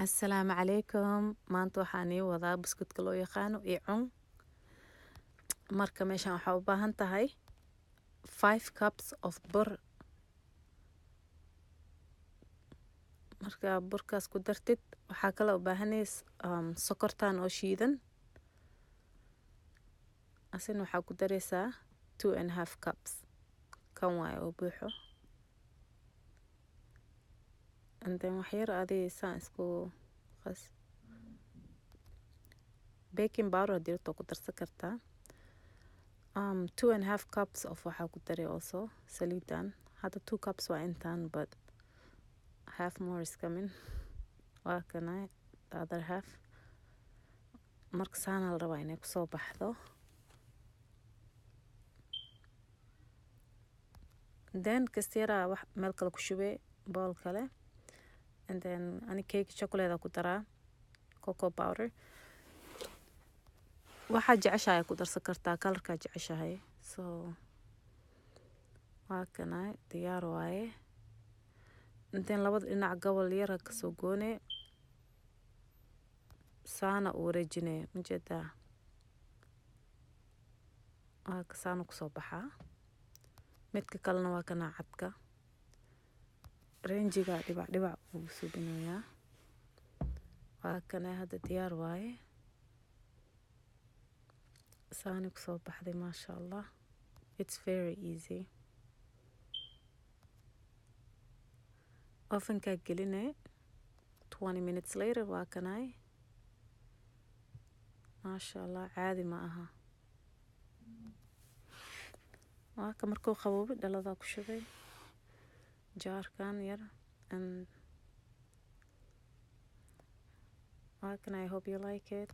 Assalaamu calaykum. Maanta waxaan ii wadaa buskudka loo yaqaano icun. Marka meeshan waxaa u baahan tahay 5 cups of bur. Marka burkaas ku dartid, waxaa kale u baahanays sokortan oo shiidan. Asina waxaa ku daraysaa 2.5 cups. Kan waaye oo buuxo. And then wax yar adi saan isku qas. Baking powder haddii rabto ku darsan kartaa. 2.5 cups of waxaa ku daray also saliidan. Hadda 2 cups waa intaan, but half more is coming. Waa kana the other half. Marka saana la rabaa inay kusoo baxdo. Then kastiyaraa wax meel kale ku shubee, bowl kale. And then ani cake chocolate ku daraa, cocoa powder. Waxaa jeceshahay ku darsan kartaa, kalarkaa jeceshahay. So waa kana diyaar waaye. And then labada dhinac gobol yar kasoo goone, saana u wareejine, majeedaa? Waa ka saana kusoo baxaa. Midka kalena waa kana cadka. Ranjiga dhibac dhibac ugu suubinayaa. Waa kana hadda diyaar waaye. Saani kusoo baxday, maasha Allah. It's very easy. Ovenka geline 20 minutes later, waa kanay. Maasha Allah, caadi ma aha. Waa ka markuu qaboobay, dhaladaa ku shubay jaarkan yar. And waa kan, I hope you like it.